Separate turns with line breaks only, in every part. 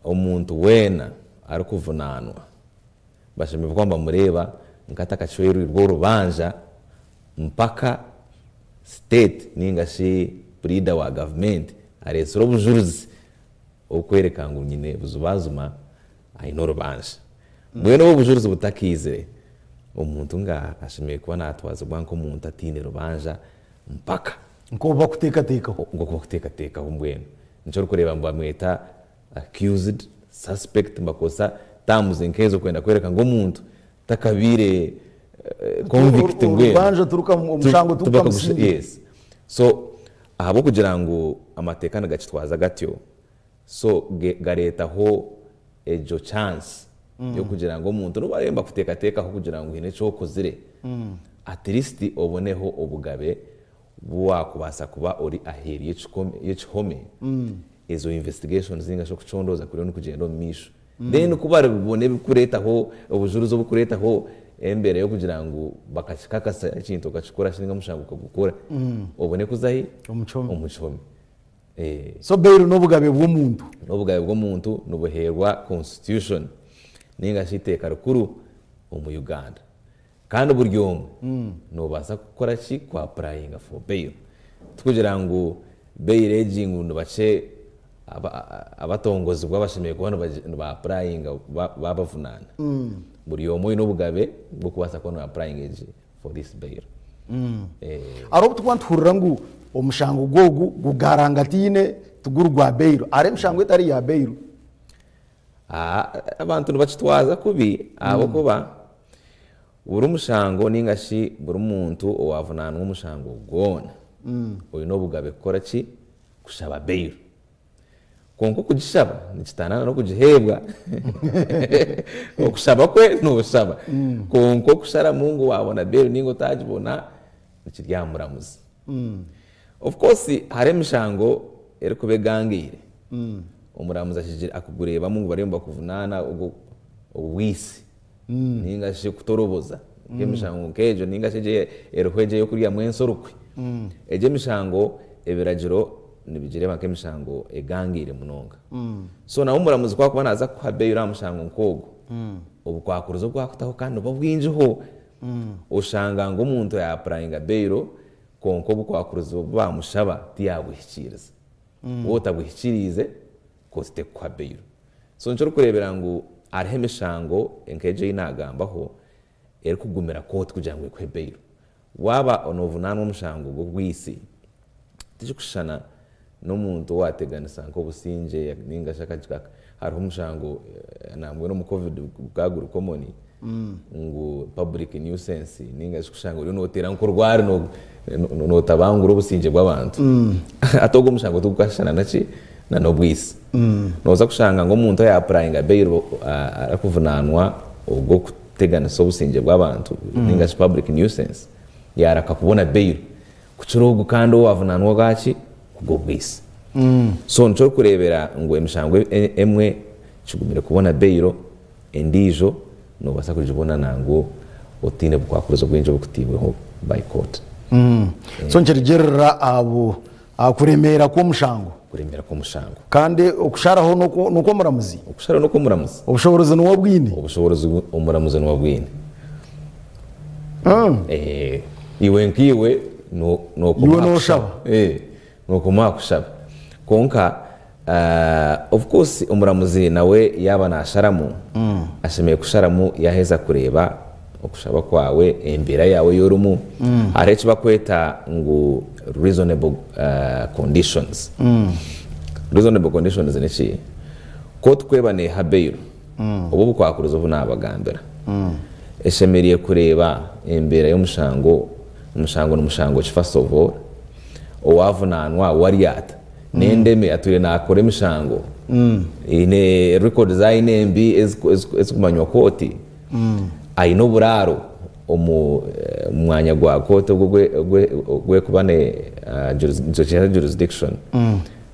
Omuntu weena arikuvunaanwa bashemereire kuba nibamureeba nk'atakacwereirwe orubanja mpaka state ninga shi puriida wa gavumenti areetsire obujurizi obukworeka ngu nyine buzibazima aine orubanja. Mbwenu obu obujurizi butakaizire, omuntu nga ashemereire kuba natwazibwa nk'omuntu ataine rubanja mpaka.
Nk'obu bakuteekateekaho.
Nk'oku bakuteekateekaho mbwenu. Nikyo orikureeba nibamweta accused, suspect, nibakozesa terms nk'ezo kwenda kworeka ngu omuntu takabaire convict mbwenu.
Orubanja tirukamu, omushango tigukamusingira.
Yes. So ahabw'okugira ngu amateeka nigakitwaza gatyo, so gareetaho egyo chance y'okugira ngu omuntu n'obu bariyo nibakuteekateekaho kugira ngu haine eki okozire, at least oboneho obugabe obu waakubaasa kuba ori aheeru y'ekihome, ezo investigations ninga shi okucondooza kuriyo nikugyenda omu maisho. Then ku baribona ebirikureetaho obujurizi oburikureetaho embeera y'okugira ngu bakakikakasa ekintu okakikora shi ninga omushango okagukora, obone kuza hi?
Omu kihome.
Omu kihome.
So bail n'obugabe bw'omuntu.
N'obugabe bw'omuntu nibuheerwa constitution ninga shi eiteeka rikuru omu Uganda. Kandi buri omwe noobaasa kukora ki? Ku apurayinga for bail. Tikugira ngu bail egi ngu ni bakye abatongozibwa abashemereire kuba niba apurayinga baabavunaana. Buri omwe oine obugabe bw'okubaasa kuba noapurayinga egi for this bail.
Hariho obu turikuba nituhurira ngu omushango gw'ogu gugarangataine tiguri gwa bail. Hariho emishango etari ya bail?
Abantu nibakitwaza kubi ahabw'okuba buri mushango ninga shi buri muntu owaavunaanwa omushango gwona, oine obugabe kukora ki? Kushaba bail. Kwonka okugishaba nikitaana n'okugiheebwa. Okushaba kwe nooshaba, kwonka okusharamu ngu waabona bail ninga otaagibona nikiri aha muramuzi. Of course hariho emishango erikuba egangaire, omuramuzi akugureebamu ngu bariyo nibakuvunaana obwitsi ninga shi kutoroboza nk'emishango nk'egyo ninga shi egyo eriho egyo ey'okuryamu ensi orukwe. Egyo emishango ebiragiro nibigireeba nk'emishango egangaire munonga. So nawe omuramuzi ku arikuba naaza kukuha bail aha mushango nk'ogwo, obukwakurizo obu akutaho kandi nibuba bwingiho. Oshanga ngu omuntu ya apurayinga bail Kwonka obukwakurizi obu baamushaba tiyaabuhikiiriza. Waaba otabuhikiriize, kooti tekukuha bail. So nikyo orikureebera ngu hariho emishango nk'egyo ei naagambaho erikugumira kooti kugira ngu ekuhe bail. Waaba noovunaanwa omushango gw'obwitsi, tikikushushana n'omuntu owaateganisa nk'obusingye nainga shi hariho omushango nambwenu omu covid gukaba guri common ngu public nuisance ninga shi kushanga oriyo noteera nk'orwari notabangura obusingye bw'abantu. Hati ogwo omushango tigukashushana naki nan'obwitsi. Nooza kushanga ngu omuntu oya apurayinga bail arikuvunaanwa ogw'okuteganisa obusingye bw'abantu ninga shi public nuisance yaareka kubona bail kukira ogu kandi owaavunaanwa ogwaki? Ogw'obwitsi. So nikyo orikureebera ngu emishango emwe kigumire kubona bail, endiijo noobaasa kugibona nangwa otaine bukwakurizo bwingi obukutaibweho by court.
So nikirugiirira aha kuremeera kw'omushango.
Kuremeera kw'omushango.
Kandi okusharaho n'okw'omuramuzi.
Okusharaho n'okw'omuramuzi.
Obushoboorozi niwe abwine.
Obushoboorozi omuramuzi niwe abwine. Iwe nkaiwe
Iwe nooshaba.
Nookoma aha kushaba. Kwonka of course omuramuzi nawe yaaba naasharamu, ashemereire kusharamu yaaheza kureeba okushaba kwawe, embeera yaawe ei orimu. Hariho eki barikweta ngu reasonable conditions. Reasonable conditions niki? Kooti ku eba neeha bail, obu obukwakurizo obu naabagambira, eshemereire kureeba embeera y'omushango, omushango ni mushango ki first of all, owaavunaanwa we ari ata, n'endeme atwire naakora emishango, eine records aine embi ezikumanywa kooti, aine oburaaro omu mwanya gwa kooti ogu ogw'erikuba jurisdiction,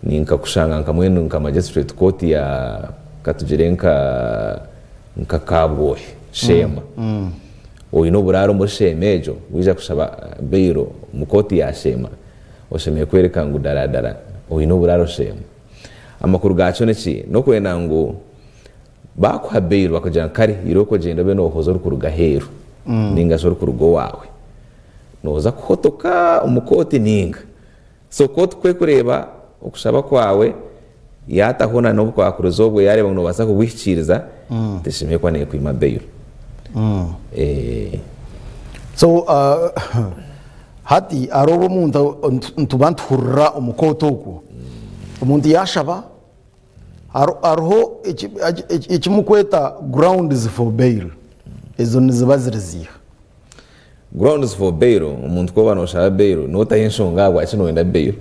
ninka kushanga nka mbwenu nka magistrate court ya katugire nka nka Kabwohe, Sheema, oine oburaaro omuri Sheema egyo waija kushaba bail omu kooti ya Sheema oshemereire kworeka ngu daradara oine oburaaro Sheema. Amakuru gaakyo niki? N'okwenda ngu baakuha bail bakagira ngu kare irooko ogyende obe noohoza orikuruga aheeru nainga shi orikuruga owaawe. Nooza kuhotoka omu kooti nainga? So kooti ku erikureeba okushaba kwawe yaataho na n'obukwakurizo obwo yaareeba ngu noobaasa kubuhikiiriza, teshemereire kuba neekwima bail.
So hati hariho obu omuntu nituba nituhurira omu kooti okwo, omuntu yaashaba hariho eki murikweta grounds for bail, ezo niziba ziri ziiha?
Grounds for bail, omuntu ku oba noshaba bail notaho enshonga ahabwaki noyenda bail.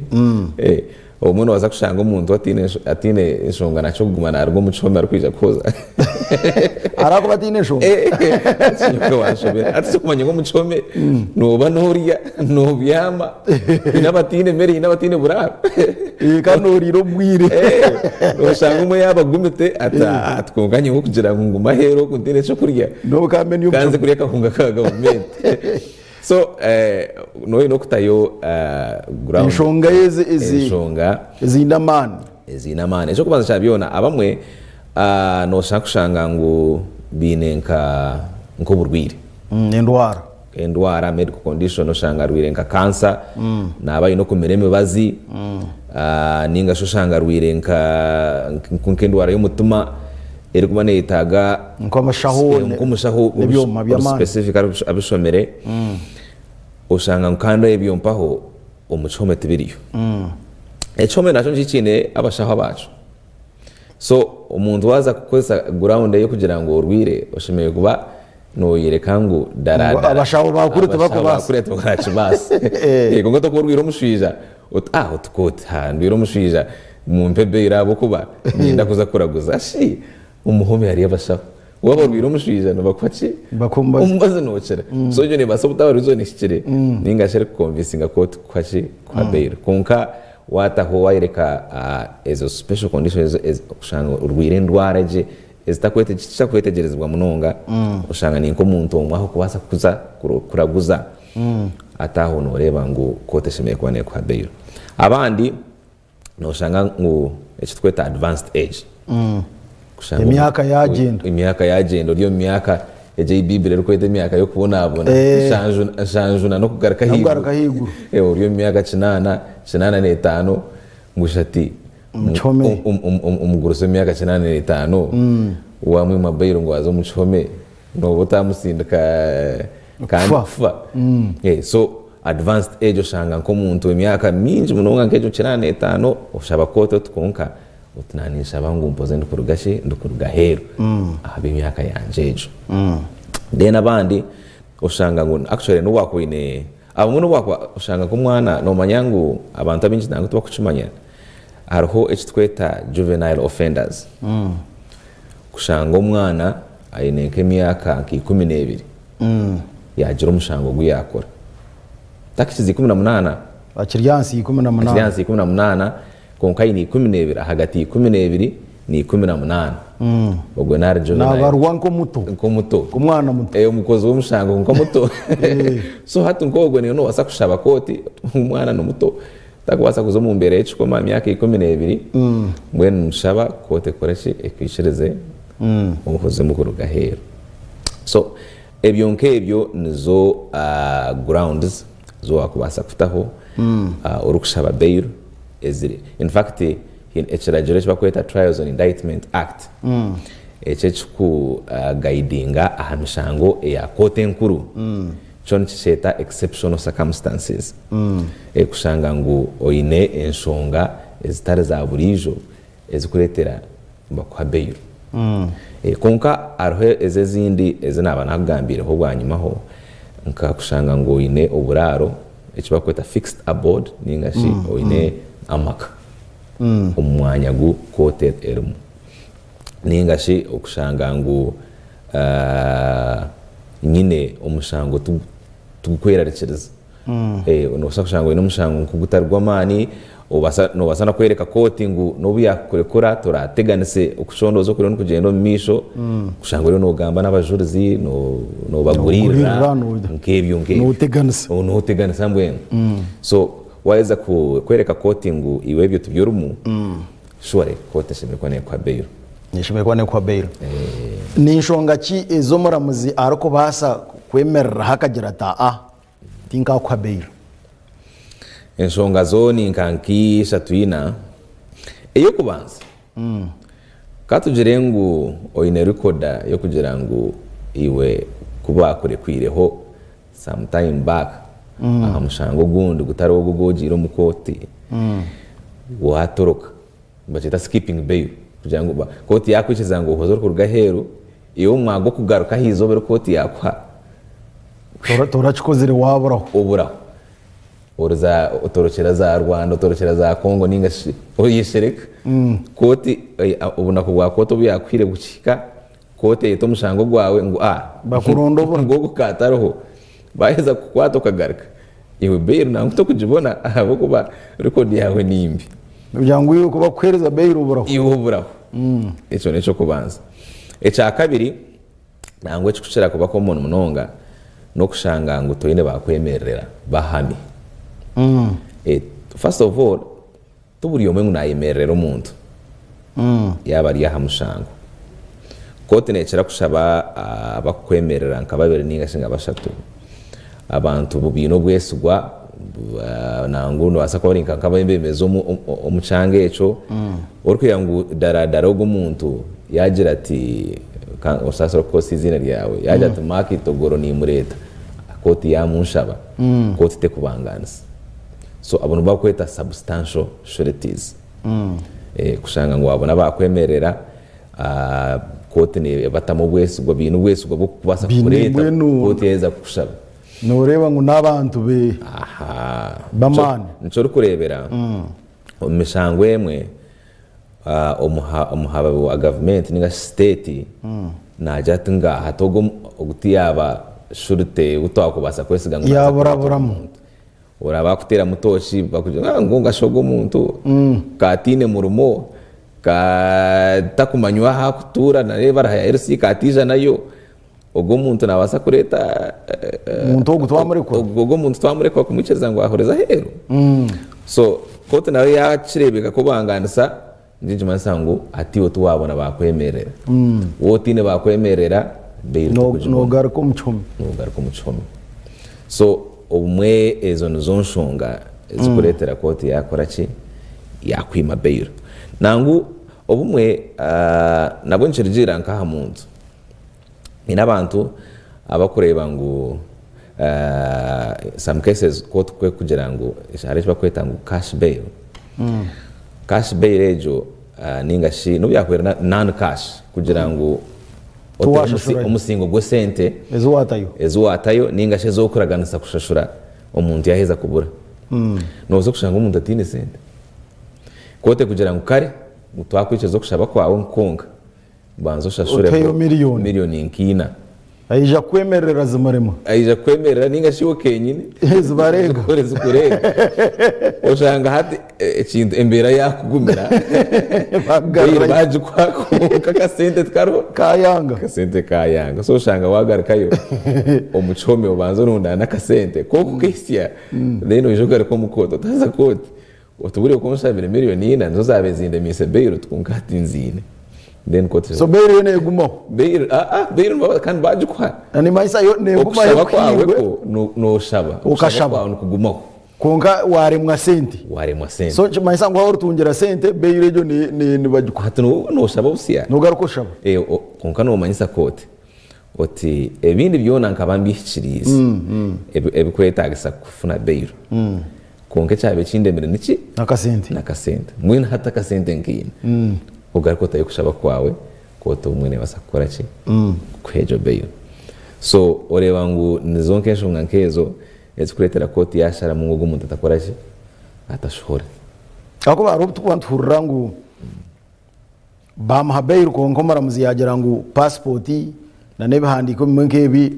Obumwe nobaasa kushanga omuntu ataine enshonga nakyo kuguma naruga omu kihome arikwija kuhoza.
Arakuba ataine enshonga.
Nyowe wanshobera. Hati tikumanya ngu omu kihome noba norya, nobyama, haine abataine mere, haine abataine buraaro.
Kandi oriire obwire.
Noshanga omwe yaaba agumite ati ati kwonka nyowe kugira ngu ngume aheeru oku ntaine ekyokurya, kanze kurya akahunga ka gavumenti. So noba oine okutayo ground.
Enshonga
Enshonga
eziine amaani.
Eziine amaani. Eky'okubanza kya byona abamwe noshanga kushanga ngu baine nka nk'oburwaire.
Endwara.
Endwara, medical condition, oshanga arwaire nka cancer, naaba aine okumira emibazi, ninga shi oshanga arwaire nka nk'endwara y'omutima erikuba neyetaaga
Nk'omushaho
nk'omushaho
n'ebyoma
ori
by'amaani.
specific abishomire, oshanga ngu kandi ebyo mpaho omu kihome tibiriyo. Ekihome nakyo nikyo kiine abashaho abaakyo. So omuntu waaza kukozesa ground ey'okugira ngu orwaire, oshemereire kuba Noyoreka ngu daradara.
Abashaho ba kuri
tibakubaasa. Abashaho ba kuri tibarakibaasa. Kwonka tokuba orwaire omushwija oti ah oti kooti ha ndwaire omushwija mumpe bail ahabw'okuba niinyenda kuza kuraguza. Shi omu home hariyo abashaho. Waaba orwaire omushwija nibakuha ki?
Nibakuha omubazi.
Omubazi nookira. So egyo neebaasa obutaba reason ehikire nainga shi erikukonvinsinga kooti kukuha ki? Kukuha bail. Kwonka waataho wayoreka ezo special conditions kushanga orwaire endwara egye Ezitakwetegyerezibwa munonga, oshanga ni nk'omuntu omwe ahu kubaasa kuza kuraguza ati aho nooreeba ngu kooti eshemereire kuba neekuha bail. Abandi nooshanga ngu eki turikweta advanced age,
kushanga Emyaka yaagyenda.
Emyaka yaagyenda ori omu myaka egi ei Baiburi erikweta emyaka y'okubonabona, nshanju na n'okugaruka
ahaiguru.
Ori omu myaka kinaana, kinaana n'etaano, ngu shati
Omu kihome.
Omugurusi w'emyaka kinaana n'etaano wamwima bail ngu aze omu kihome nooba otamusindika kandi
Kufa.
kufa. So advanced age oshanga nk'omuntu emyaka mingi munonga nk'egyo kinaana n'etaano oshaba kooti oti kwonka oti naanye ninshaba ngu mpoze ndikuruga ki ndikuruga aheeru ahabw'emyaka yangye egyo. Then abandi oshanga ngu actually n'obu wakuba oine abamwe n'obu wakuba oshanga nk'omwana noomanya ngu abantu abaingi nangwa tibakukimanya Hariho eki turikweta juvenile offenders. Kushanga omwana aine nk'emyaka nka 12 yaagira omushango ogu yaakora. Takikiza 18.
Akiri ahansi ya ikumi na
Akiri
munaana.
ahansi ya 18 kwonka aine 12, ahagati ya 12 na 18. Ogwo naari juvenile.
Naabarwa nk'omuto.
Nk'omuto.
Nk'omwana muto.
Omukozi w'omushango kwonka muto. So hati nk'ogwo niiwe noobaasa kushaba kooti omwana ni muto. Takubaasa kuza omu mbeera y'ekikoma aha myaka 12, mbwenu nimushaba kooti ekore ki? Ekwikirize obuhuzemu kuruga aheeru. So ebyo nk'ebyo nizo grounds ezi waakubaasa kutaho orikushaba bail eziri in fact ekiragiro eki barikweta Trials on Indictment Act ekyo ekiku guidinga aha mishango eya kooti enkuru Kyo nikikyeta exceptional circumstances, kushanga ngu oine enshonga ezitari za buriijo ezikureetera bakuha bail. Kwonka hariho ezo ezindi ezi naaba naakugambiireho bwanyimaho, nka kushanga ngu oine oburaaro eki barikweta fixed abode nainga shi oine amaka omu mwanya gu kooti erimu. Nainga shi okushanga ngu nyine omushango tigukwerarikiriza. Noobaasa kushanga oine omushango nk'ogutari gw'amaani, noobaasa n'okworeka kooti ngu n'obu yaakukurekura toraateganise okucondooza okuriyo nikugyenda omu maisho, kushanga oriyo noogamba n'abajurizi, noobaguriirira nk'ebyo nk'ebyo.
Nooteganisa.
Nooteganisa mbwenu. So waaheza kworeka kooti ngu iwe ebyo tibyo orimu. Surely kooti eshemereire kuba neekuha bail.
Eshemereire kuba neekuha bail. Ni nshonga ki ezi omuramuzi arikubaasa kwemereraho akagira ati aa tinkakuha bail?
Enshonga zo ni nka nk'ishatu ina. Ey'okubanza, ka tugire ngu oine record y'okugira ngu iwe ku baakurekwireho some time back aha mushango ogundi gutari ogwo ogu ogiire omu kooti, waatoroka, nibakyeta skipping bail kugira ngu kooti yaakwikiriza ngu oze orikuruga aheeru, iwe omu mwanya gw'okugaruka aha izooba eri kooti yaakuha,
Torakikozire waaburaho.
Oburaho. Oriza otorokyera za Rwanda, otorokyera za Congo ninga shi oyeshereka. Kooti obunaku bwa kooti obu yaakuhaire bukihika, kooti eyeta omushango gwawe ngu a
Bakuronda obura.
Ngu ogu kaatariho. Baaheza kukukwata okagaruka, iwe bail nangwa tokugibona ahabw'okuba record yaawe ni mbi.
Kugira ngu iwe ku bakuheereza bail oburaho.
Iwe oburaho. Ekyo n'eky'okubanza. Ekyakabiri. Nangwa ekirikukira kuba common munonga n'okushanga ngu toine bakwemererera bahami. First of all, ti buri omwe ngu nayemererera omuntu yaaba ari aha mushango. Kooti nekira kushaba abakukwemerera nka babiri ninga shi nka bashatu, abantu baine obwesigwa nangwa nibabaasa kuba bari nk'abebembezi omu kyanga ekyo, orikureeba ngu daradara ogu omuntu yaagira ati osaasire kukozesa eiziina ryawe, yaagira ati Mark Itogoro nimureeta, kooti yaamunshaba, kooti tekubangaanisa. So abo nibo barikweta substantial sureties. Kushanga ngu waabona baakwemerera, kooti neebatamu obwesigwa, baine obwesigwa bw'okubaasa
Baine
kukureeta
mbwenu
kooti yaaheza kukushaba.
Nooreeba ngu n'abantu be
Aha.
b'amaani.
Nikyo orikureebera omu mishango emwe omuhababi wa gavumenti ninga shi siteeti naagira ati ngaaha hati ogu ogu tiyaaba surute ou twakubaasa kwesiga ngu naaza kureeta ogu
Yaaburaburamu.
muntu. Oraba akuteeramu tooki bakugira ngu ngu shi ogu omuntu ka ataine murimo, ka takumanywa ahu arikutuura nareeba ari aha ya LC ka ataija nayo. Ogwo omuntu nabaasa kureeta
Omuntu ogu twamurekura.
Ogwo omuntu twamurekura kumwikiriza ngu ahoreze aheeru. So kooti nayo yakireebeka kubangaanisa nikyo nikimanyisa ngu hati iwe tiwaabona baakwemerera. Waaba otaine baakwemerera bail tokugibona.
Noogaruka omu kihome.
Noogaruka omu kihome. So obumwe ezo nizo nshonga ezikureetera kooti yaakora ki? Yaakwima bail. Nangwa obumwe nabwo nikirugiirira nk'aha muntu. Haine abantu abakureeba ngu some cases kooti ku erikugira ngu hariho eki barikweta ngu cash bail, cash bail egyo ninga shi nobu yakuba eri non cash kugira ngu oteho omusingo gw'esente ezi waatayo ninga shi ezi orikuraganisa kushashura omuntu yaaheza kubura. Noobaasa kushanga omuntu ataine sente, kooti ekugira ngu kare twakwikiriza okushaba kwawe kwonka. Banza oshashureho
Oteyo miriyoni.
miriyoni nka ina.
Aija kukwemerera zimurema.
Aija kukwemerera ninga shi iwe kenyini.
Zibareega.
Zikore zikureega. Oshanga hati ekintu embeera yakugumira.
Bakugarurayo.
Bail bagikuha kwonka akasente tikariho.
Kayanga.
Akasente kayanga. So oshanga wagarukayo omu kihome obanze orundaane akasente k'okukahisya then oije ogaruke omu kooti. Otaaza kooti. Oti buriya oku onshabire miriyoni ina nizo zaabaire zindemiise bail oti kwonka hati nziine. Then kooti
So bail yo neegumaho?
Bail aa bail nibaba kandi baagikuha.
Na nimanyisa yo neegumaho
Okushaba kwawe
ekuhiirwe.
kwo no- nooshaba. Okushaba
Okashaba.
kwawe nikugumaho.
Kwonka waaremwa sente.
Waaremwa sente.
So nikimanyisa ngu waaba oritungira sente bail egyo ni- ni- nibagikuha.
Hati nooba nooshaba busya.
Noogaruka oshaba.
Eh, o- kwonka noomanyisa kooti oti ebindi byona nkaba mbihikiriize ebi- ebikwetaagisa kufuna bail. Kwonka ekyabaire kindemire niki?
N'akasente.
N'akasente. Mbwenu hati akasente nkaine. Ogaruke otayo okushaba kwawe, kooti obumwe neebaasa kukora ki? Kukuha egyo bail. So oreeba ngu nizo nk'enshonga nk'ezo ezikureetera kooti yaasharamu ngu ogu omuntu atakora ki? Atashohora.
Ahakuba hariho obu turikuba nituhurira ngu Baamuha bail kwonka omuramuzi yaagira ngu paasipooti nana ebihandiiko ebimwe nk'ebi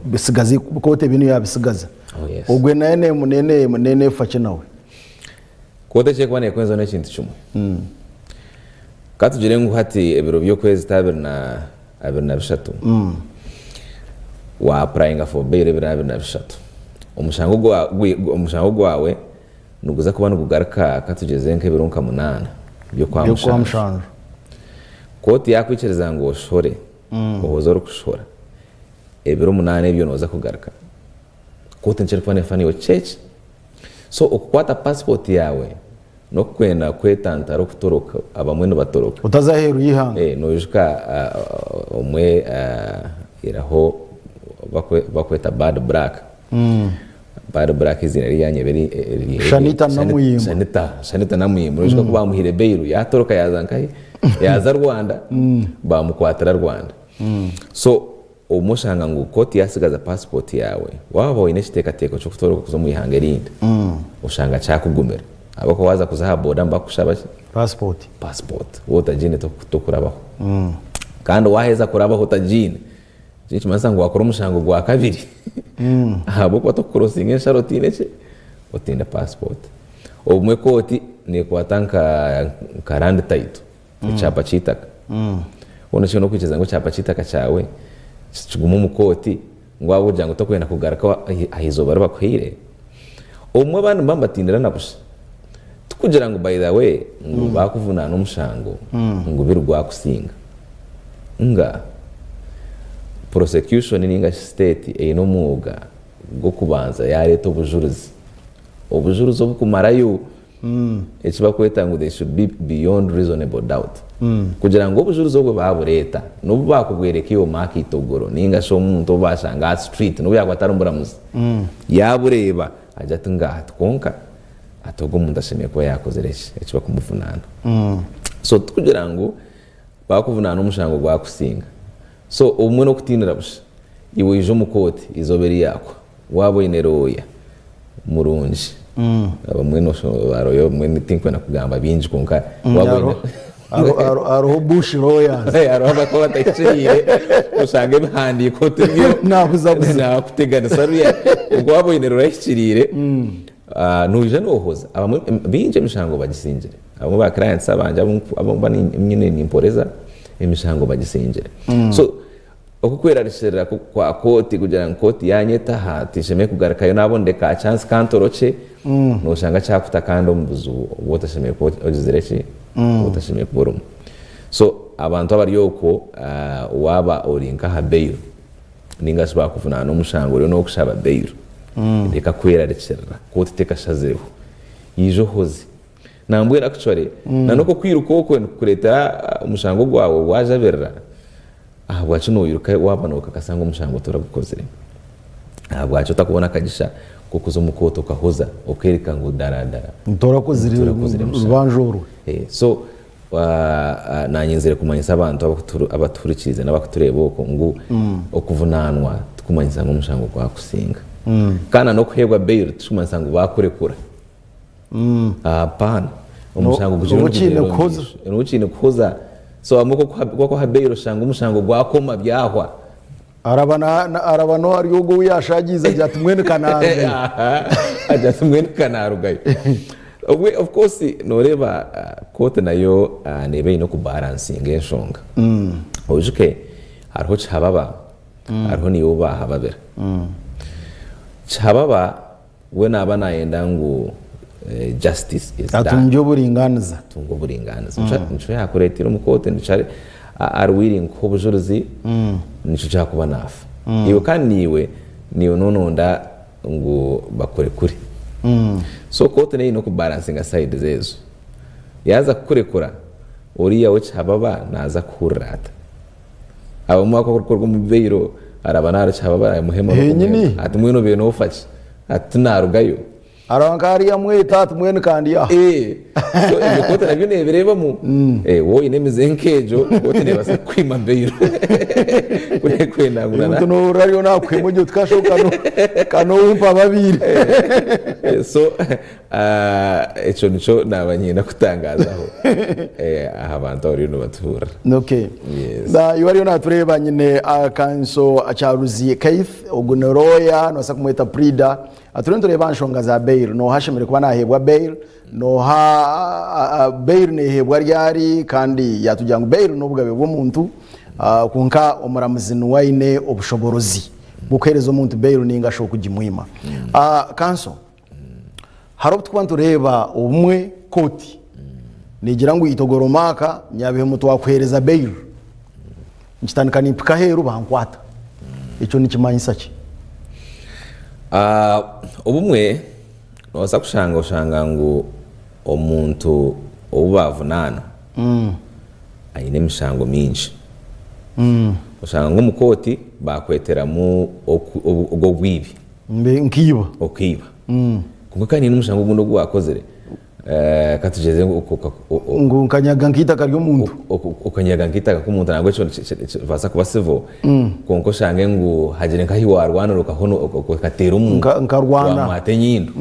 bisigaze kooti ebi niyo yaabisigaza.
Oh, yes.
Ogwe nayo neefa ki nawe?
Kooti eki erikuba neekwenzaho n'ekintu kimwe. Ka tugire ngu hati ebiro by'okwezi ti 23, wa apurayinga for bail ebiro 23. Omushango gwa, omushango gwawe niguza kuba nigugaruka ka tugyeze nk'ebiro nka munaana. By'okwa
By'okwa
mushanju.
mushanju.
Kooti yaakwikiriza ngu oshohore, ohoze orikushohora, ebiro munaana ebyo nooza kugaruka. Kooti nikyo erikuba neefa naiwe kyeki. So okukwata passport yaawe n'okwenda kwetantara okutoroka, abamwe nibatoroka.
Otaza aheeru y'eihanga.
Noijuka omwe iraho bakweta Bad Black. Bad Black eiziina rye ryanyeba eri.
Shanita Namuyimba.
Shanita, Shanita Namuyimba. Noijuka ku bamuhaire bail yatoroka yaaza nkahi? Yaaza Rwanda, bamukwatira Rwanda. So Obumwe oshanga ngu kooti yaatsigaza paasipooti yaawe, waaba oine ekiteekateeko ky'okutoroka kuza omu ihanga erindi, oshanga kyakugumira. Ahabw'okuba waaza kuza aha booda nibakushaba ki?
Paasipooti.
Paasipooti. Waaba otagiine tokurabaho. Kandi waaheza kurabaho otagiine, ekyo nikimanyisa ngu waakora omushango gwa kabiri ahabw'okuba tokukurosinga ensharo otaine ki? Otaine paasipooti. Obumwe kooti neekwata nka land title. Ekyapa ky'eitaka. Hoona shi n'okwikiriza ngu ekyapa ky'eitaka kyawe kigume omu kooti ngu ahabw'okugira ngu torikwenda kugaruka aha izooba ri bakuhaire? Obumwe abandi nibaba nibatinira na busha. Tikugira ngu by the way ngu baakuvunaana omushango ngu biri gwakusinga. Nga prosecution ninga shi state eine omwoga gw'okubanza yaareeta obujurizi. Obujurizi obukumarayo. Eki barikweta ngu they should be beyond reasonable doubt. Kugira ngu obujurizi obwo baabureeta, n'obu baakubwereka iwe Mark Itogoro nainga shi omuntu ou baashanga aha street n'obu yaakuba atari muramuzi, yaabureeba agira ati ngaaha ti kwonka ati ogu omuntu ashemereire kuba yaakozire eki, eki barikumuvunaana. So tikugira ngu baakuvunaana omushango gwakusinga. So obumwe n'okutiinira busha. Iwe oija omu kooti eizooba eri yaakwa. Waaba oine looya murungi, abamwe ba looya obumwe tinkwenda kugamba bingi kwonka waaba oine
Hariho bush lawyers.
Hariho abakuba batahikiriire oshanga ebihandiiko tibyo
Nabuzabuza.
Nakuteganisa ruya. Kwonka waaba oine looya ahikiriire, noija nohoza. Abamwe baingi emishango bagisingire. Abamwe ba clients abangye abu mba nyine nimporeza, emishango bagisingire. So Oku kwerarikirira kwa kooti kugira ngu kooti yanyeta aha tinshemereire kugarukayo naaba ondeka aha chance kantorokye, noshanga kyakuta kandi omu buzibu obu otashemereire kuba ogizire ki, obu otashemereire kuba orimu. So abantu abari okwo waaba ori nk'aha bail ninga shi bakuvunaana omushango oriyo nokushaba bail, reka kwerarikirira kooti tekashazireho, ija ohoze. Nambwenu actually na n'okwo kwiruka okwo nikukureetera omushango gwawe gwajabirira. Ahabwaki noiruka waaba nookakasa ngu omushango toragukozire? Ahabwaki otakubona akagisha k'okuza omu kooti okahoza okeereka ngu daradara
Torakozire
torakozire mushango?
rubanja orwo.
So naanye nzire kumanyisa abantu abatuhurikiize n'abakutureeba okwo ngu okuvunaanwa tikumanyisa ngu omushango gwakusinga. Kandi na n'okuheebwa bail tikikumanyisa ngu baakurekura. Hapana. Omushango gukiriyo
Noba okiine
nigugyenda omu
kuhoza.
maisho. Noba okiine kuhoza. So abamwe ku bakuha bail oshanga omushango gwakoma byahwa.
Araba na- na- araba n'ohari ogwo ou yashagiize agira ati mbwenu kanarugayo.
Agira ati mbwenu kanarugayo. Obwe of course noreeba kooti nayo neeba eine okubalansinga enshonga. Oijuke hariho kihababa, hariho naiwe ou baahababira. Kihababa We naaba nayenda ngu justice is done.
Atungye oburingaaniza.
Atunge oburingaaniza. Nikyo yaakureeteire omu kooti, nikyo ari willing kuha obujurizi, nikyo kyakuba naafa. Iwe kandi naiwe, naiwe noononda ngu bakurekure. So kooti neyo eine okubalansinga sides ezo. Yaaza kukurekura, oriya w'ekihababa naaza kuhurira ata? Abamwe abakukorwa omu bail araba narukiha baramuhema
Henyini.
ati mbwenu obaire nofa ki ati tinarugayo.
Araba nka hariya amweta ati mbwenu kandi aha.
Eh, so ebyo kooti nabyo nebireebamu eh, waaba oine emize nk'egyo kooti nebaasa kukwima bail kwenda ngu
Omuntu nohurira ariyo nakuhema ogira oti kasha ogu kanowumpa babiire.
Eh, so Ekyo nikyo naaba nyenda kutangazaho aha bantu abariyo nibatuhurira.
Okay.
Yes.
Na iwe ariyo natureeba nyine akanso Kyaruzi Keith ogu ni lawyer nobaasa kumweta Prida. Turiyo nitureeba aha nshonga za bail noha ashemereire kuba naheebwa bail noha bail neheebwa ryari kandi yatugira ngu bail n'obugabe bw'omuntu kwonka omuramuzi niwe aine obushoborozi bw'okuheereza omuntu bail ninga shi okugimwima. Kanso. Hariho obu turikuba nitureeba obumwe kooti. Negira ngu Itogoro Mark Nyabihemu twakuheereza bail. Nkitandika nimpika aheeru bankwata. Ekyo nikimanyisa ki?
Ah, obumwe noobaasa kushanga oshanga ngu omuntu ou baavunaana aine emishango mingi. Oshanga ngu omu kooti baakweteramu oku- obu- ogw'obwibi.
Mbe nkaiba.
Okaiba. Kwonka kandi haine omushango ogundi ogu waakozire. Eh, ka tugyeze ngu oku- oku- o- o-
Ngu nkanyaga nk'eitaka ry'omuntu.
oku- okanyaga nk'eitaka k'omuntu nangwa ekyo nikibaasa kuba civil kwonka oshange ngu hagire nk'ahi waarwanira okahona okateera omuntu
Nka- nkarwana.
wamwata enyindo.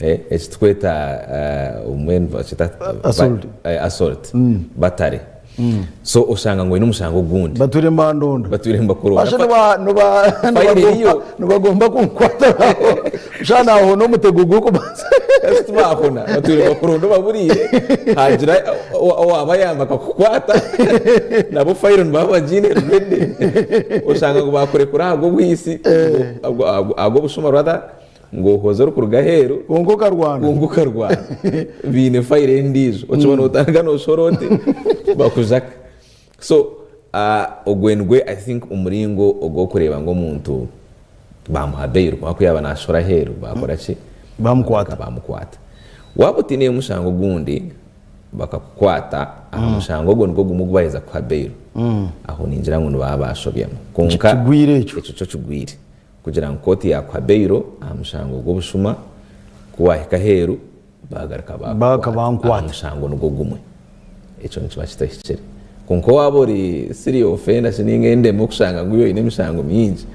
Eh, eki turikweta eh, obumwe nibakyeta
Assault.
Assault battery. So oshanga ngu oine omushango ogundi.
Batwire nibandonda.
Batwire nibakuronda.
Basha niba niba
Fayiro eriyo.
nibagomba kunkwata shana nahona omutego gw'okubanza.
Kasi tibahona batwire nibakuronda obaburiire hagira owabayamba akakukwata nabo fayiro nibaba bagiine ready oshanga ngu bakurekura ahabw'obwisi ahabw'obushuma rather. Ngu ohoze orikuruga aheeru.
Kwonka okarwana.
Kwonka okarwana. Baine fayiro endiijo. Okiba nootandika nooshora oti bakujaka. So ogwe nigwe I think omuringo ogw'okureeba ngu omuntu baamuha bail kwonka ku yaaba naashora aheeru baakora ki?
Baamukwata.
Baamukwata. Waaba otaineyo mushango ogundi bakakukwata aha mushango ogwo nigwo gumwe ogu baaheza kukuha bail, aho ningira ngu nibaba baashobyamu. Kwonka
Kigwire ekyo.
Ekyo kyo kigwire. Kugira ngu kooti yaakuha bail aha mushango gw'obushuma, ku waahika aheeru baagaruka baakukwata aha mushango nigwo gumwe. Ekyo nikiba kitahikire. Kwonka waaba ori serial offender shi nainga endema okushanga ngu iwe oine emishango mingi,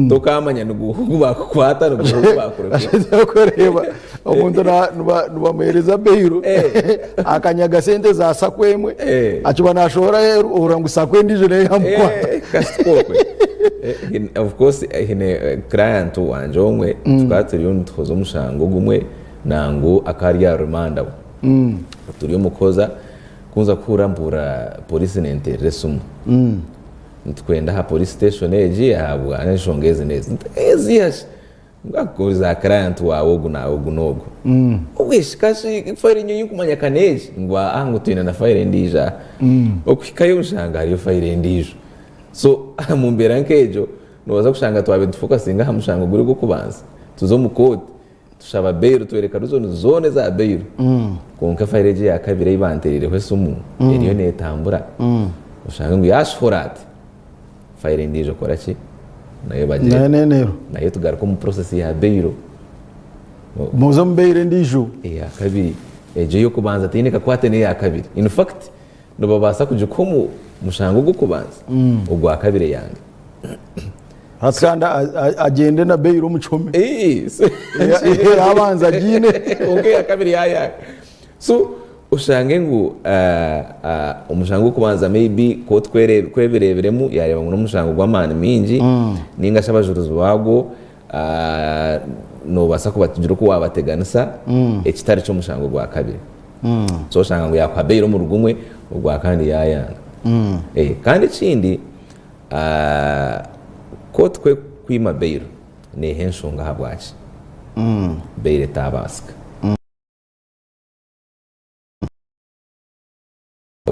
tokaamanya ni guuha ogu baakukwata ni guuha ogu baakurekura.
Okureeba omuntu nibamuheereza bail akanyaga sente za sacco emwe, akiba naashohora aheeru ohurira ngu sacco endiijo nayo yaamukwata.
Kasita okwe. Of course haine client wangye omwe tukaba turiyo nituhoza omushango ogumwe nangu akaba ari aha remand aho. Turi omu kuhoza ku nza kuhurira mpurira police nenterera esimu. Nitukwenda aha police station egi ahabwa enshonga ezi n'ezi. Nti eziha shi? Ngu aku za client waawe ogu na ogu n'ogu. Obwe shi ka shi file nyowe ei nkumanya ka n'egi? Ngu aa ngu twine na file endiijo aha. Okuhikayo nshanga hariyo file endiijo. So omu mbeera nk'egyo noobaasa kushanga twabaire nitufokasinga aha mushango guri ogw'okubanza, tuza omu kooti, tushaba bail tworeka reason zoona eza bail, kwonka fayiro egi eya kabiri ei bantereireho esimu eriyo neetambura, oshange ngu yaashohora ati, fayiro endiijo kora ki? Nayo bagire
Nayo n'eneero.
nayo tugaruke omu process ya bail.
Muze omu bail endiijo.
Eya kabiri, egyo ey'okubanza teine kakwate n'eya kabiri. In fact, Nibabaasa kugikuha omu mushango ogw'okubanza, ogwakabiri eyange.
Hati kandi agyende na bail omu kihome. Eyabanza agiine.
Kwonka eyakabiri yayanga. So oshange ngu omushango gw'okubanza maybe kooti ku ebireebiremu yareeba ngu n'omushango gw'amaani maingi ninga shi abajurizi baagwo noobaasa kugira oku waabateganisa ekitari ky'omushango gwa kabiri. So oshanga ngu yaakuha bail omuri gumwe, ogwa kandi yaayanga. Kandi ekindi, kooti ku erikukwima bail, neeha enshonga ahabwaki bail etaabaasika.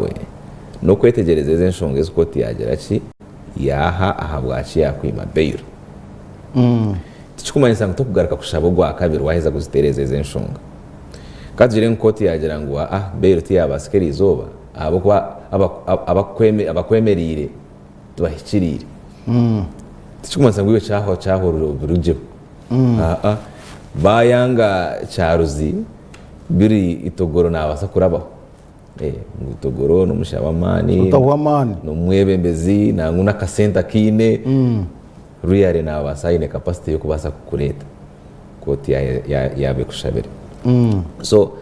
We n'okwetegyereza ezi enshonga ezi kooti yaagira ki yaaha ahabwaki yaakwima bail. Tikikumanyisa ngu tokugaruka kushaba ogwakabiri waaheza kuzitereeza ezi enshonga. Ka tugire ngu kooti yaagira ngu aa bail tiyaabaasika eri izooba ahabw'okuba abakwemereire tibahikiriire. Tikikumanyisa ngu iwe kyahwa kyahwa obirugyeho. Aa baayanga kyaruzi biri itogoro naabaasa kurabaho. Ngu Itogoro n'omushaija w'amaani,
Otahwa amaani.
n'omwebembezi nangwa n'akasente akiine, really naabaasa aine capacity y'okubaasa kukureeta kooti yaaba ekushabire. So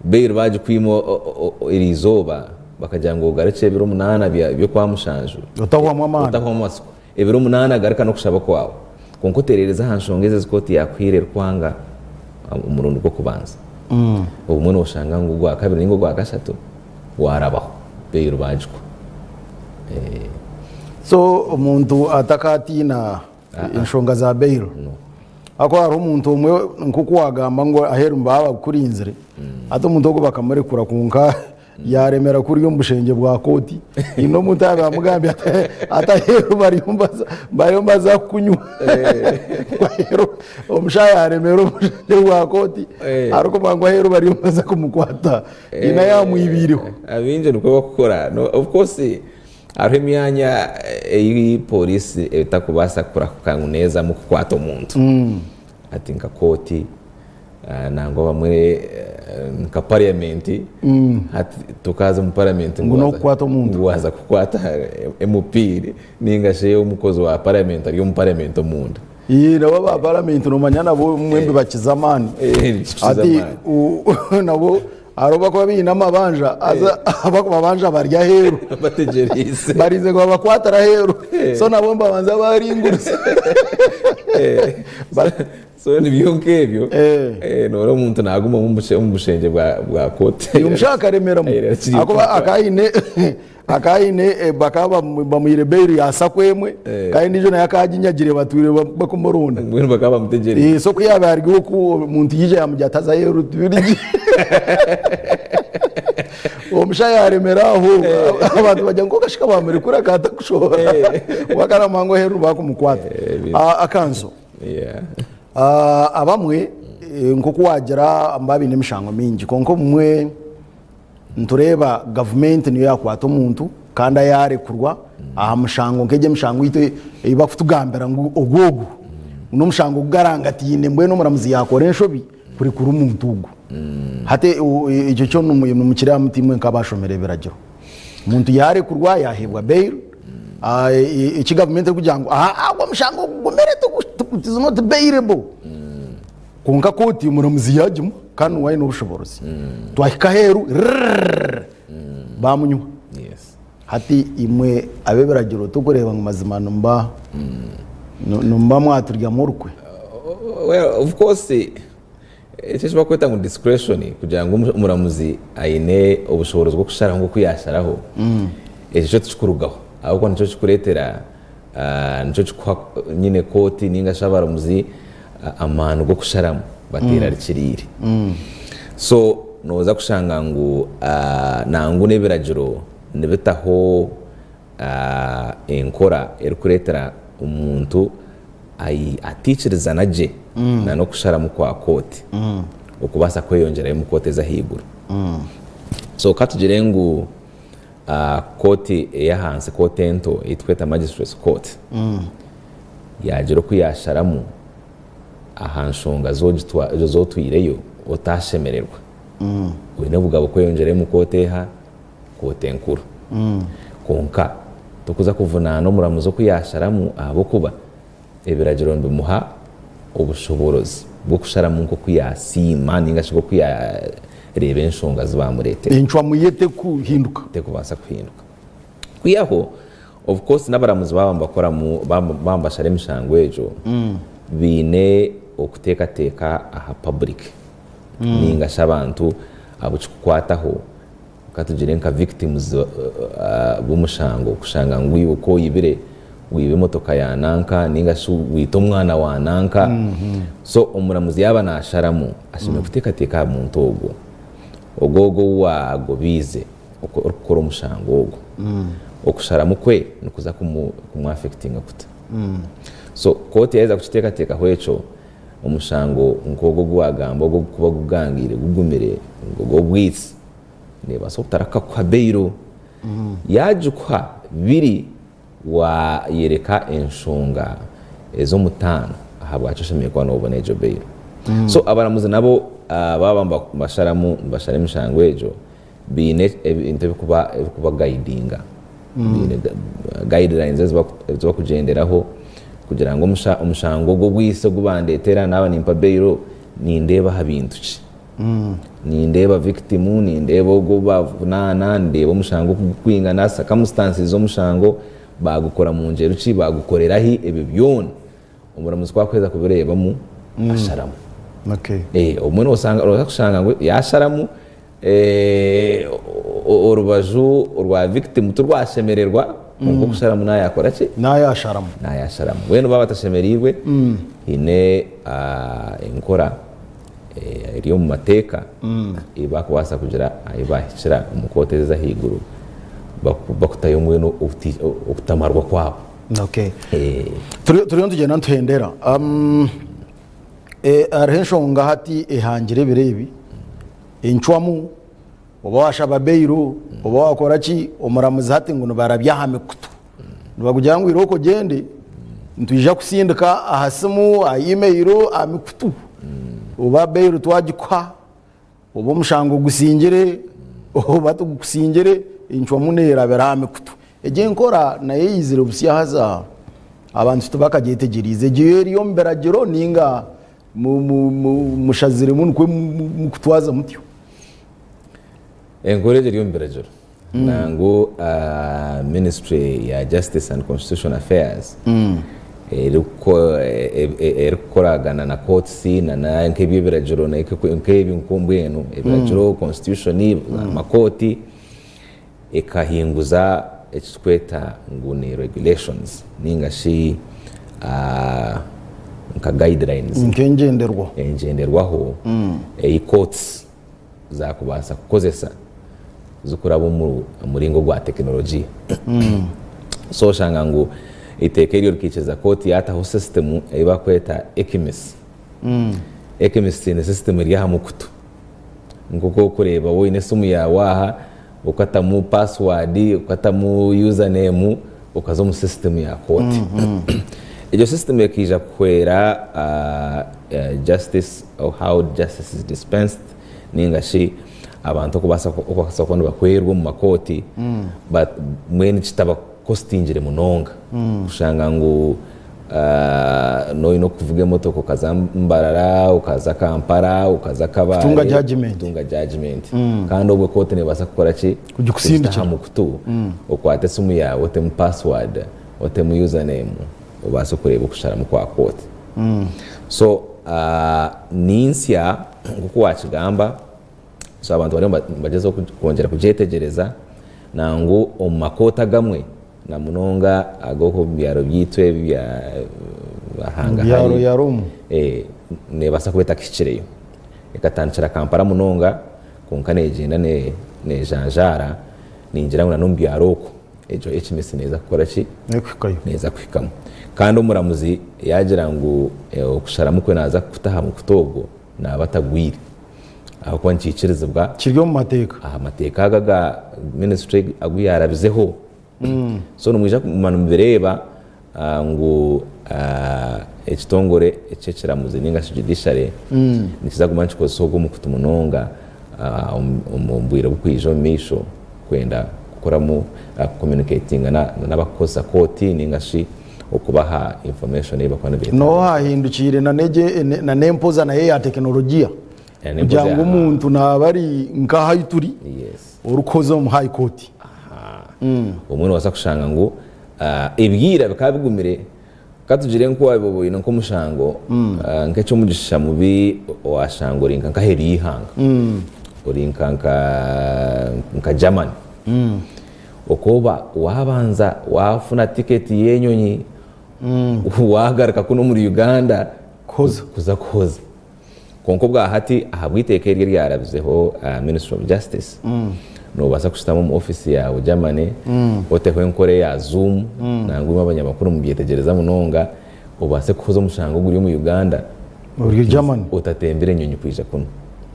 bail baagikwima eriizooba bakagira ngu ogarukye ebiro munaana by'okwa mushanju,
Otahwamu amaani.
Otahwamu amatsiko. Ebiro munaana garuka n'okushaba kwawe. Kwonka otereereze aha nshonga ezi ezi kooti yaakuhaire erikwanga omurundi gw'okubanza. Obumwe nooshanga ngu ogwa kabiri nainga ogwa kashatu waarabaho, bail baagikuha.
So omuntu atakaatiina enshonga za bail. Ahakuba hariho omuntu omwe nk'oku waagamba ngu aheeru nibaba bakurinzire, hati omuntu ogwo bakamurekura kwonka. Yaaremera kuriya omu bushengye bwa kooti. Haine omuntu yaabaire amugambire ati, ati aheeru bariyo nibaza bariyo nibaza kukunywa. Ngu aheeru omushaija yaaremera omu bushengye bwa kooti arikumanya ngu aheeru bariyo nibaza kumukwata. Haine ayaamwibiireho.
Abaingi nikwo barikukora. Of course hariho emyanya ei pooriisi etakubaasa kurahuka ngu neezamu kukwata omuntu. Hati nka kooti nangwa abamwe nka parliament hati tokaza omu parliament
Ngu n'okukwata omuntu.
ngu waaza kukwata MP ninga shi omukozi wa parliament ari omu parliament omunda.
Ii, nabo aba parliament nomanya nabo mwembi bakiza amaani.
Nikikiza
Hati
amaani.
nabo hariho abakuba baine amabanja haza abakumabanja bari aheeru.
Bategyereize.
Barinze ngu babakwatire aheeru. So nabo nibabanza baringuriza.
So nibyo nk'ebyo.
Eh.
Noreeba omuntu naguma omu bushengye bwa kooti.
Omushaija akaremeramu
Ayerarikiriire
ahakuba
kufa.
akaba aine akaba aine bakaba bamuhaire bail ya sacco emwe kandi endiijo nayo akaba aginyagire batwire bakumuronda.
Mbwenu bakaba bamutegyereize.
So ku yaabaire ari oku omuntu yaija yaamugira ati haza aheeru tibiri Omushaija yaremera aho abantu bagira ngu kashika bamurekura akaba atakushohora kwonka namuha ngu aheeru nibakumukwata. Akanso. Abamwe nk'oku waagira nibaba baine emishango mingi kwonka obumwe nitureeba gavumenti niyo yaakwata omuntu kandi yaarekurwa aha mushango nk'egi emishango eyaitu ei barikutugambira ngu ogu ogu n'omushango ogugarangataine mbwenu omuramuzi yaakora enshobi kurekura omuntu ogu. Hati ekyo kyo nimukireeba muta imwe nk'abaashomire ebiragiro? Omuntu yaarekurwa yaaheebwa bail, eki gavumenti erikugira ngu aha ogu omushango gugumire it is not bailable. Kwonka kooti omuramuzi yaagimuha kandi niwe aine obushoboorozi. Twahika aheeru rrrr baamunywa. Hati imwe ab'ebiragiro torikureeba ngu mazima nimuba nimuba mwaturyamu orukwe?
Well, of course Eki eki barikweta ngu discretion kugira ngu omuramuzi aine obushoboorozi bw'okusharaho nk'oku yaasharaho, ekyo kyo tikikurugaho ahabw'okuba nikyo kikureetera nikyo kikuha nyine kooti nainga shi abaramuzi amaani g'okusharamu bateerarikiriire. So nooza kushanga ngu nangwa n'ebiragiro nibitaho enkora erikureetera omuntu ataikirizana gye na n'okusharamu kwa kooti okubaasa kweyongyerayo omu kooti ez'ahaiguru. So ka tugire ngu kooti ey'ahansi, kooti ento ei turikweta Magistrates Court yaagira oku yaasharamu aha nshonga z'otwireyo otaashemererwa, oine obugabe kweyongyerayo omu kooti eha? Kooti enkuru. Kwonka tokuza kuvunaana omuramuzi oku yaasharamu ahabw'okuba ebiragiro nibimuha obushoboorozi bw'okusharamu nk'oku yaasiima nainga shi nk'oku yaareeba enshonga zi baamureetera.
Encwamu ye terikuhinduka.
Terikubaasa kuhinduka. Kwihaho of course n'abaramuzi baaba nibakoramu baaba nibashara emishango egyo, baine okuteekateeka aha public nainga shi abantu abu kikukwataho. Ka tugire nka victims b'omushango kushanga ngu iwe ku oyibire wiba emotoka ya nanka ninga shi waita omwana wa nanka so omuramuzi yaaba nasharamu ashemereire kuteekateeka aha muntu ogwo, ogwo ogwo ou wagobiize orikukora omushango ogwo okusharamu kwe nikuza kumu affectinga kuta? So kooti yaheza kukiteekateekaho ekyo Omushango nk'ogwo ogu waagamba ogwo ogurikuba gugangaire gugumire ogw'obwitsi, neebaasa obutaraka kukuha bail. Yaagikuha biri waayereka enshonga ez'omutaano ahabwaki oshemereire kuba noobona egyo bail. So abaramuzi nabo baaba nibasharamu nibashara emishango egyo, baine ebintu ebirikubagayidinga, baine guidelines ezi barikugyenderaho kugira ngu omushango ogu ogwise ogu bandeetera naaba nimpa bail nindeeba aha bintu ki? Nindeeba victim, nindeeba ogu ou baavunaana, ndeeba omushango oku gurikwingana, circumstances z'omushango, baagukora mu ngyero ki, baagukorera hi, ebyo byona omuramuzi ku arikuheza kubireebamu asharamu. Obumwe nooza kushanga ngu yaasharamu Orubaju rwa victim tirwashemererwa kwonka okusharamu nayakora ki?
Nayasharamu.
Nayasharamu. Mbwenu baaba batashemereirwe, haine enkora eri omu mateeka ei bakubaasa kugira ahi baahikira omu kooti ezi ez'ahaiguru bakutayo mbwenu okutamarwa kwabo.
Okay. Turiyo nitugyenda nituhendera. Hariho enshonga hati ehangire ebiro ebi, encwamu oba washaba bail oba wakora ki, omuramuzi hati ngu nibarabya aha mikutu. Nibakugira ngu irooko ogyende, nitwija kusindika aha simu, aha email, aha mikutu. Oba bail twagikuha, oba omushango ogusingire, oba tigukusingire, encwamu neerabira aha mikutu. Egyo enkora nayo eizire busya haza abantu tibakagyetegyereize. Egyo yo eri omu biragiro nainga mushaziremu nikwo mukutwaza mutyo?
Enkora egyo eri omu biragiro. Nangu ministry ya Justice and Constitutional Affairs erikukoragana na courts na nk'eby'ebiragiro nk'ebyo mbwenu ebiragiro, constitution, amakooti ekahinguza eki turikweta ngu ni regulations ninga shi nka guidelines.
Nk'engyenderwaho.
Engyenderwaho ei courts zaakubaasa kukozesa zirikuraba omu muringo gwa tekinologiya. So oshanga ngu eiteeka eryo rikaikiriza kooti yaataho sisitimu ei barikweta ECMIS. ECMIS ni sisitimu eri aha mukutu. Nk'oku orikureeba waaba oine esimu yaawe aha, okatamu paasiwaadi, okatamu yuzaneemu, okaza omu sisitimu ya kooti. Egyo sisitimu ekaija kuhwera justice or how justice is dispensed ninga shi abantu okubaasa kuba nibahwerwa omu makooti but mbwenu kitabakositingire munonga kushanga ngu noine okuvuga emotoka okaza Mbarara, okaza Kampala, okaza Kabale
Kutunga judgement.
kutunga judgement kandi obwo kooti nebaasa kukora ki?
Kugikusindikira.
Kugita aha mukutu okwate esimu yaawe otemu password otemu username obaase kureeba okusharamu kwa kooti. So ni nsya nk'oku waakigamba, so abantu bariyo nibagyezaho kwongyera kugyetegyereza nangwa omu makooti agamwe na munonga ag'omu byaro byaitu ebi bya
hangahari
neebaasa kuba etakahikireyo. Ekatandikira Kampala munonga kwonka neegyenda neejanjaara, ningira ngu n'omu byaro okwo Egyo ekimisi neeza kukora ki?
Nekuhikayo.
Neeza kuhikamu. Kandi omuramuzi yaagira ngu okusharamu kwe naaza kukuta aha mukutu ogwo, naaba atagwire. Ahabw'okuba nikiikirizibwa.
Kiri omu mateeka.
Aha mateeka ago aga minisitule agu yaarabizeho. So nimwija kuguma nimubireeba ngu ekitongore eky'ekiramuzi ninga shi judiciary nikiza kuguma nikikozesa ogwo omukutu munonga omu bwire oburikwija omu maisho kwenda kukoramu kucommunicatinga n'abarikukozesa kooti ninga shi okubaha information ei barikuba nibeetaaga.
N'oha ahindukiire na n'empoza nayo eya tekinologiya kugira ngu omuntu naaba ari nk'ahu ahu turi orikuhoza omu high court.
Obumwe noobaasa kushanga ngu Ebya ira bikaba bigumire, ka tugire nku waaba oine nk'omushango nk'eky'omugisha mubi waashanga ori nka aheeru y'eihanga, ori nka nka Germany, okooba waabanza waafuna tiketi y'enyonyi waagaruka kunu omuri Uganda kuza kuhoza. Kwonka obwa hati ahabw'eiteeka eri eryarabizeho Ministry of Justice, noobaasa kushutama omu ofiisi yaawe Germany, oteho enkora eya zoom, nangwa imwe abanyamakuru mubyetegyereza munonga, obaase kuhuza omushango oguri omu Uganda
Ori Germany.
otatembire enyonyi kwija kunu.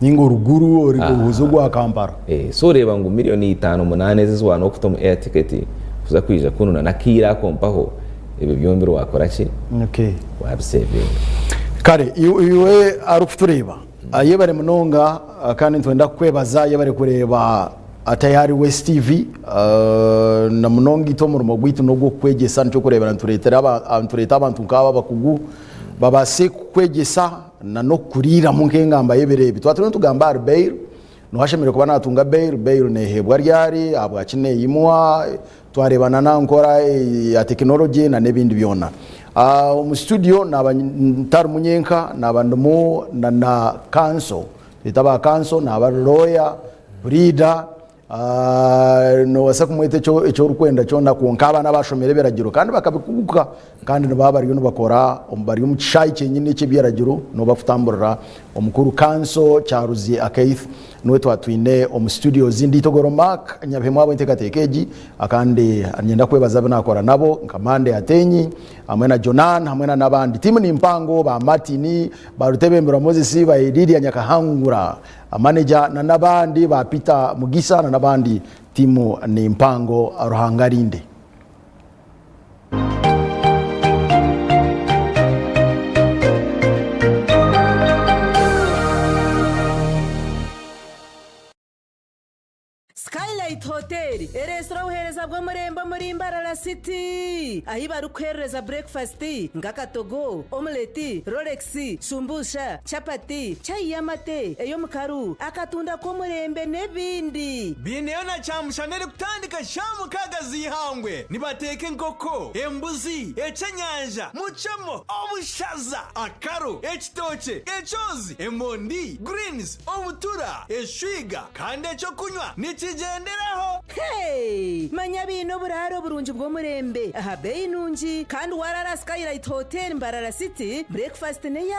Ninga oruguru ori ohuze ogwa Kampala.
So oreeba ngu miriyoni itaano munaana ezi ezi waaba nookuta omu air ticket kuza kwija kunu na n'akaire ako mpaho, Ebyo byombi waakora ki?
Okay.
Waabisevinga.
Kare iwe arikutureeba yebare munonga kandi nitwenda kukwebaza yebare kureeba Tayari West TV na munonga itwe omurimo gwaitu n'ogw'okukwegyesa nikyo orikureebera nitureeta abantu nk'aba abakugu babaase kukwegyesa na n'okukuriiramu nk'engamba y'ebiro ebi. Twaba turiyo nitugamba ahari bail, nooha ashemereire kuba naatunga bail, bail neeheebwa ryari, ahabwaki neeyimwa, Twareeba na nankora ya tekinologi na n'ebindi byona. Omu studio naaba ntarimu nyenka, naaba ndimu na na kanso, twete aba kanso, naaba ari lawyer, puriida. Noobaasa kumweta eki orikwenda kyona kwonka aba n'abaashomire ebiragiro kandi bakabikuguka kandi nibaba bariyo nibakora bari omu kishaayi kyenyini eky'ebyeragiro nibo bakutamburira. Omukuru Kanso Kyaruzi Akeith niwe twatwine omu studios. Ndi Itogoro Mark Nyabihemu ahabw'enteekateeka egi kandi niinyenda kwebaza abu naakora nabo nka Monday Atenyi hamwe na Jonan hamwe na n'abandi. Tiimu ni mpango ba Martin, ba Rutebemberwa Moses, ba Eliria Nyakahangura. Manager na n'abandi ba Peter Mugisa na n'abandi tiimu ni mpango Ruhanga arinde.
Skylight Hotel ereetsire obuheereza bw'omurembe omuri Mbarara City ahi barikukuheerereza burekifasiti nk'akatogo, omuleti, rolex, shumbusha, chapati, chai y'amate, ey'omukaru, akatunda k'omurembe n'ebindi.
Baineyo na kyamushana erikutandika shaaha mukaaga z'eihangwe. Nibateeka enkoko, embuzi, eky'enyanja, mucemo, obushaza, akaru, ekitookye, ekyozi, emondi, greens, obutura, eshwiga kandi eky'okunywa nikigyenderaho.
Hey! Manya baine oburaaro burungi bw'omurembe aha beeyi nungi kandi waaraara Skylight Hotel Mbarara City, breakfast n'eya.